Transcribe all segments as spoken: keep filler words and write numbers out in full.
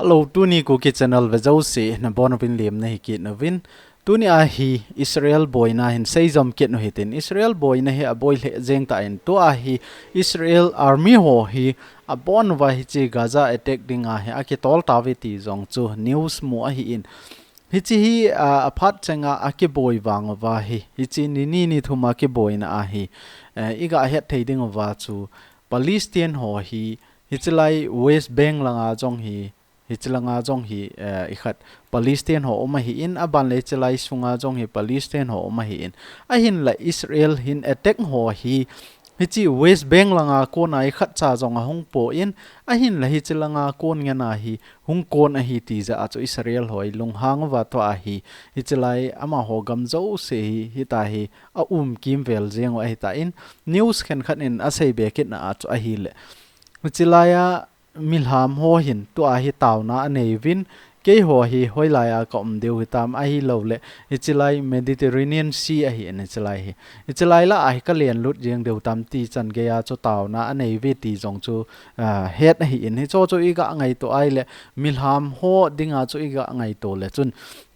Hello, tuni Kuki Channel ve jouse, nabonchauvin lemna hi kit nauvin. Tuni a hi Israel boina hin seijom kit u hitin. Israel boina hi aboi lheh jeng tan. Tua hi Israel Army ho hi abon uva hiche Gaza attack dinga hi akitol tauve ti jong chu news mu ahin. Hiche hi, a, aphat chenga akiboi vang uva hi. Hiche ni ni ni thum a kiboina a hi. Eh, iga het thei ding uva chu Palestine ho hi, hiche lai West Bank langa jong hi, hiche langa jong hi, eh, ikhat Palestine ho um ahin, aban le hiche lai sunga jong hi Palestine ho um ahin. Ahinla Israel hin attack ho hi, hiche West Bank langa kona ikhat cha jong ahung pon, ahinla hiche langa kon ngen a hi hung kon ahi ti jeh a chu Israel ho hi lunghang uva tua hi, hiche lai amaho gam jouse hi, hitia hi aum kimvel jeng u ahitan, news khenkhat in asei be kit na a chu ahile. Hiche lai a milham ho hin tua hi taona anei uvin, keiho hi hoilai a ka um diu hitam ahilou le, hiche lai Mediterranean Sea ahin hiche lai hi. Hiche lai lah a hi ka len lut jeng diu tam ti chan gei a chu taona anei uve ti jong chu, ah, het ahin. Hicho chu iga ngaito a ahile, milham ho dinga chu iga ngaito le chun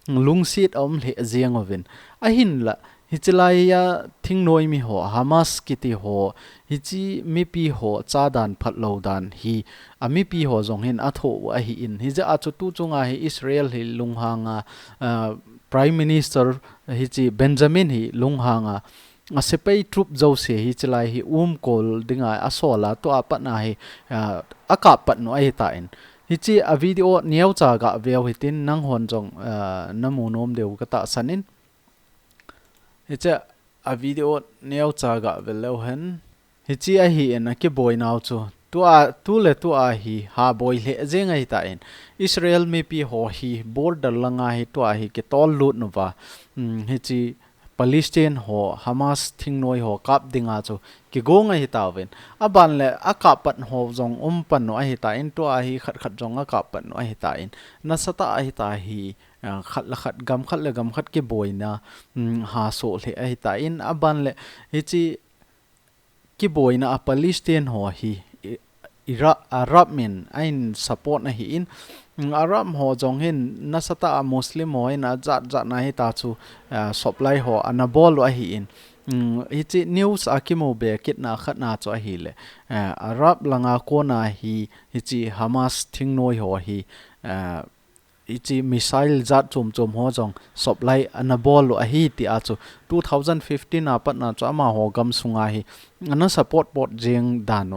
lungset aum lheh jeng uvin. Ahinla, hiche lai a thingnoi mi ho, Hamas kiti ho, hiche mipi ho cha dan phatlou dan hi, a mipi ho jong hin atho u ahin. Hijeh a chu tu chunga hi Israel hi lunghang a, ah, Prime Minister hiche Benjamin hi lunghang a, a sepai troop jouse hiche lai hi umkol dinga asol a, tua pat na hi, ah, akap pat u ahitan. Hiche a video neocha ga ve u hitin, nanghon jong, ah, namu nom diu katahsan in. Hiche a video neocha ga ve leu hen. Hiche ahin akiboinau chu. Tua, tu le tua hi ha boi lheh jeng ahitan. Israel mipi ho hi border langa hi tua hi kitol lut uva. Hmm, hiche Palestine ho, Hamas thingnoi ho kap dinga chu kigong ahitauvin. Aban le akap pat ho jong um pan u ahitan, tua hi khat khat jong akap pat u ahitan. Nasatah a hitia hi, ah, khat le khat, gam khat le gam khat kiboina, mm, ha soh lheh ahitan, aban le hiche kiboina a Palestine ho hi, i, Ira-, Arab min ahin support ahin, mm, Arab ho jong hin nasatah a Muslim ho hin ajat jat na hitia chu, ah, supply ho ana bol u ahin, mm, hiche news a kimu be kit na khat na chu ahile, ah, Arab langa kona hi, hiche Hamas thingnoi ho hi, ah, hiche missile jat chom chom ho jong supply ana bol u ahi tia chu two thousand fifteen a pat na chu amaho gam sunga hi ana support pot jeng dan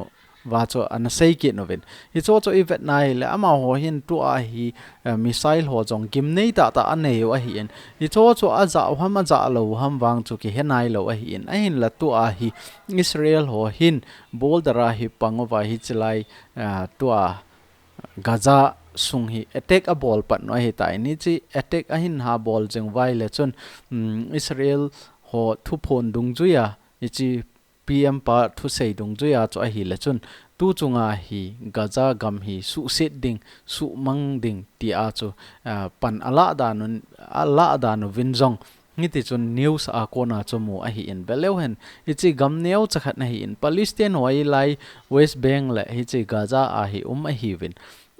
uva chu ana sei kit uvin. Hicho chu ivet na ahile amaho hin tua hi, eh, missile ho jong gimnei tah tah anei u ahin. Hicho chu ajah u ham ajah lou u ham vang chu kihe nailou ahin. Ahinla tua hi Israel ho hin border a hi pang uva hiche lai, eh, tua Gaza sung hi attack abol pat u ahitan, hiche attack ahin ha bol jeng uva ahile chun, um, Israel ho thuphon dungjuia, hiche P M pa thusei dungjuia chu ahile chun, tu chunga hi Gaza gam hi suhset ding, suhmang ding tia chu, ah, pan alah dan un, alah dan uvin jong, hiti chun news a kona chu mu ahin, ve leu hen, hiche gam neocha khat ahin, Palestine ho hilai West Bank le hiche Gaza a hi um ahiuvin.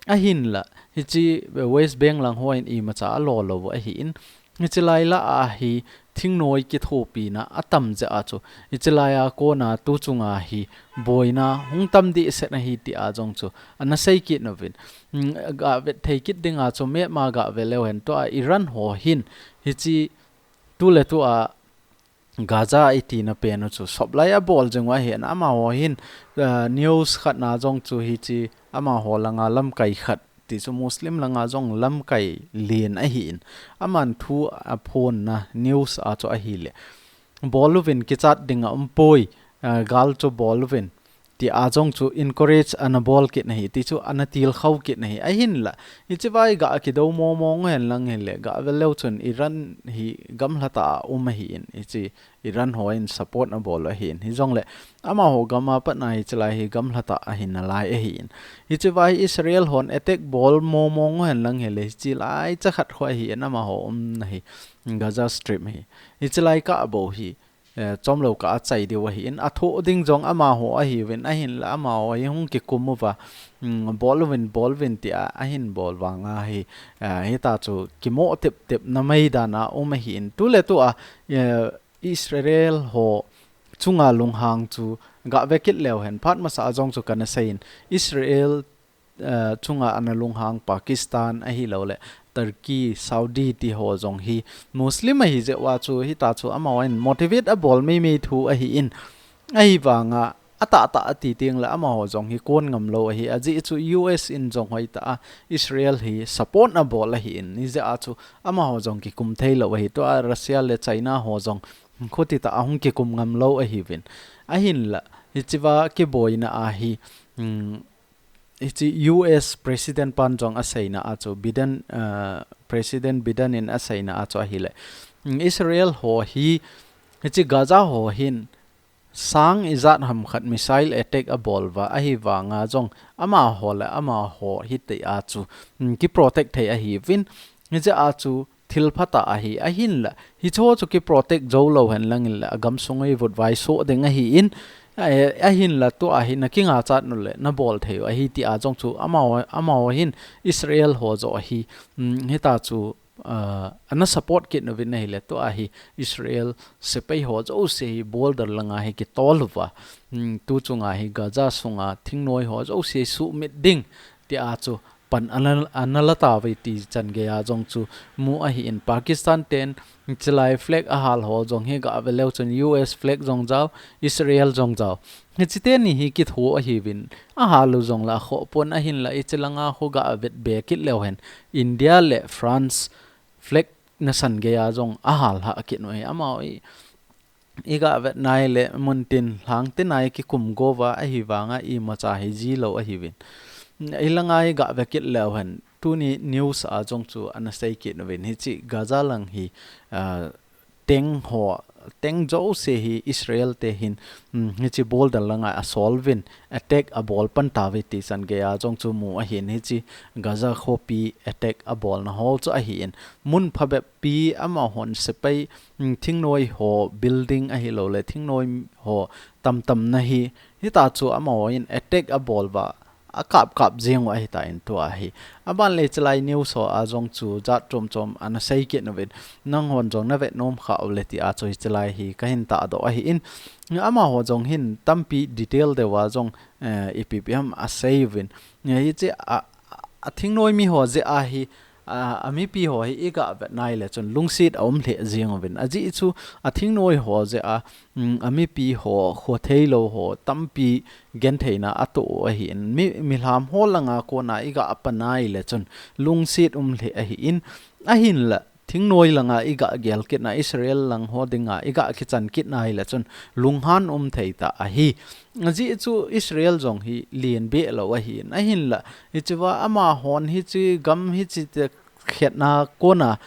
Ahinla, hiche West Bank lang ho in imacha alo lou u ahin, hiche lai lah a hi thingnoi kithopina atam jeh a chu, hiche lai a kona tu chunga hi boina hung tam dehset ahi tia jong chu ana sei kit uvin. Hmm, ga vet thei kit dinga chu map a ga ve leu hen, tua Iran ho hin hiche tu le tua Gaza iti na pen u chu supply abol jeng u ahin, amaho hin, ah, news khat na jong chu hiche amaho langa lamkai khat ti chu Muslim langa jong lamkai len ahin, aman thu aphon na news a chu ahile, bol uvin kichat ding aumpoi, ah, gal chu bol uvin tia jong chu encourage ana bol kit ahi, ti chu ana tilkhou kit ahi. Ahinla, hiche vai ga kidou mong mong u hen lang hile, ga ve leu chun Iran hi gamlha tah a um ahin, hiche Iran ho in support abol u ahin. Hijongle, amaho gam a pat na hiche lai hi gamlha tah ahi nalai ahin. Hiche vai Israel hon attack bol mong mong u hen lang hile, hiche lai cha khat khu ahin, amaho umna hi Gaza Strip hi. Hiche lai kah bou hi eh, chomlou kah a chai diu ahin, athoh ding jong amaho ahiuvin, ahinla amaho hi hung kikum uva, mm, bol uvin, bol uvin tia ahin bol vanga hi, eh, hitachu kimo tep tep na mai dan a um ahin. Tuletua, eh, Israel ho chunga lunghang chu gah ve kit leu hen, phat masa a jong chu kana seiyin, Israel, eh, chunga ana lunghang Pakistan ahilouleh Turkey, Saudi ti ho jong hi Muslim ahi jeh uva chu hitachu amahon motivate abol mai mai thu ahin, ahivanga atahtah ati tengleh amaho jong hi kon ngam lou ahi, ajeh chu U S in jong hoitah a Israel hi support abol ahin, hijeh a chu amaho jong kikum thei lou ahi, tua Russia le China ho jong khuti tah a hung kikum ngam lou ahiuvin. Ahinla, hichea kiboina a hi, mm, hiche U S President pan jong aseina a chu Biden, ah, President Biden in aseina a chu ahileh, mm, Israel ho hi, hiche Gaza ho hin sang ijat ham khat missile attack abol uva, ahivanga jong amaho le amaho hitia chu, mm, kiprotect thei ahiuvin, hijeh a chu thil phatah ahi, ahinla hicheho chu kiprotect jou lou hen lang inleh agamsung hi vutvai soh ding ahin, eh, ahinla tua hi nakingachat uleh nabol thei u ahi tia jong chu amaho, amaho hin Israel ho joh hi, mm, hitachu, ah, ana support kit uvin ahileh tua hi Israel sepai ho jouse hi border langa hi kitol uva, mm, tu chunga hi Gaza sunga thingnoi ho jouse sumit ding tia chu pan ana, ana la tauve ti chan geiya jong chu mu ahin, Pakistan ten hiche lai flag ahal ho jong hi gah ve leu chun U S flag jong jao, Israel jong jao. Hiche teni hi kitho ahiuvin, ahal u jongleh akhoh pon, ahinla hiche langa khu gah vet be kit leu hen, India le France flag nasan geiya jong ahal hah kit u ahi, amaho hi igah vet nai le muntin lhangtin a ikikum gouva ahivanga imacha hi ji lou ahiuvin. Hilanga igah ve kit leu hen, tuni news a jong chu ana sei kit uvin, hiche Gaza lang hi, ah, tank ho, tank jouse hi Israel te hin, mm, hiche border langa asol uvin, attack abol pan tauve ti chan geiya jong chu mu ahin, hiche Gaza khopi attack abolna ho chu ahin, mun phabep pi amahon sepai, mm, thingnoi ho, building ahilouleh thingnoi ho tamtamna hi, hitachu amahon attack abol uva, akap kap jing u ahitan tua hi. Aban le hiche lai news ho a jong chu jat chom chom ana sei kit uvin, nanghon jong navet nom khah uleh tia chu hiche lai hi kahin tahdoh ahin, amaho jong hin tampi detail deuva jong, eh, ipi ipi ham asei uvin. Hiche a, a, athingnoi mi ho jeh a hi, a, amipi ho hi igah vet nai le chun lungset aum lheh jing uvin. Ajeh chu athingnoi ho jeh a, mm, amipi ho, khothei lou ho tampi gentheina atoh u ahin. Mi, mihem ho langa kona igah pan nai le chun lungset um lheh ahin. Ahinla, thingnoi langa igah gel kit na, Israel lang ho dinga igah kichan kit nai le chun lunghan um thei tah ahi. Ajeh chu Israel jong hi len be lou ahin. Ahinla, hichea amahon hiche gam hiche te khetna kona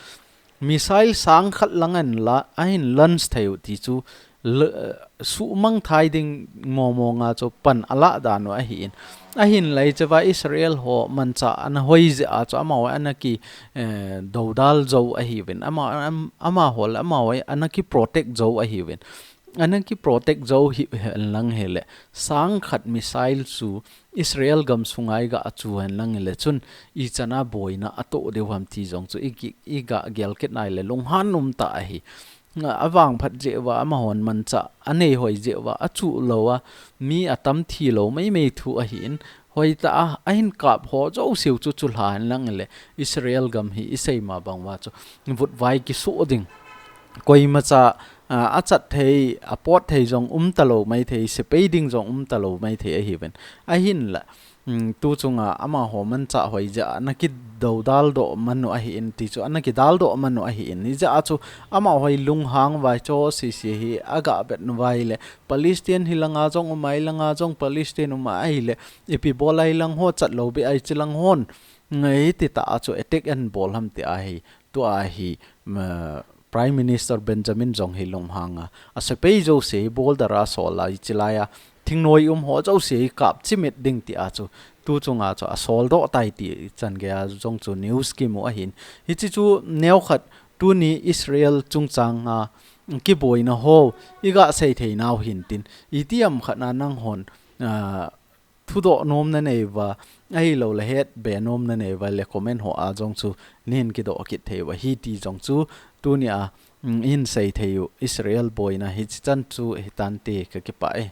missile sang khat lang ahin la, ahin launch thei u ti chu l-, eh, suhmang thei ding momo nga chu pan alah dan u ahin. Ahinla hichea Israel ho manchah ana hoi jeh a chu amaho ana ki, eh, dodal jou ahiuvin. Ama, am-, amaho le amaho ana ki protect jou ahiuvin. Ana ki protect jou hi, hen lang hileh, sang khat missile chu Israel gam sunga igah chu hen lang hileh chun ichan a boina atoh diu ham ti jong chu i ki, igah gel kit nai le lunghan um tah ahi. Nga avangphat jeh uva amahon manchah anei hoi jeh uva achuh lou a, mi atam thi lou mai mai thu ahin, hoitah a, ahin kap ho jouse u chu chulha hen lang hileh, Israel gam hi isei ma bang uva chu vutvai kisoh ding. Koimacha, a, achat thei, apot thei jong um talou maithei, sepai ding jong um talou maithei ahiuvin. Ahinla, mm, tu chunga amaho manchah hoi jeh a ana ki dodal doh man u ahin ti chu, ana kidal doh man u ahin. Hijeh a chu amaho hi lunghang uva hicheho sese hi agah vet uva ahileh, Palestine hi langa jong um a, hilanga jong Palestine um a ahileh, ipi bol a hilang ho chat lou beh a hiche lang hon, ngai ti tah a chu attack ahin bol ham ti ahi. Tua hi, ma, Prime Minister Benjamin jong hi lunghang a, asepai jouse hi border a asol a, hiche lai a thingnoi um ho jouse hi kap chimit ding tia chu tu chunga chu asol doh tai ti chan geiya jong chu news kimu ahin. Hiche chu neokhat tuni Israel chungchang a kiboina ho iga seithei nau hintin, itiham khat na nanghon, ah, thudoh nom nanei uva, ahilouleh hetbe nom nanei uva le comment ho a jong chu nahin kidoh kit thei uva ahi ti jong chu tunia, mm, ihin seithei u Israel boina hichichan chu hitante, kakipah e.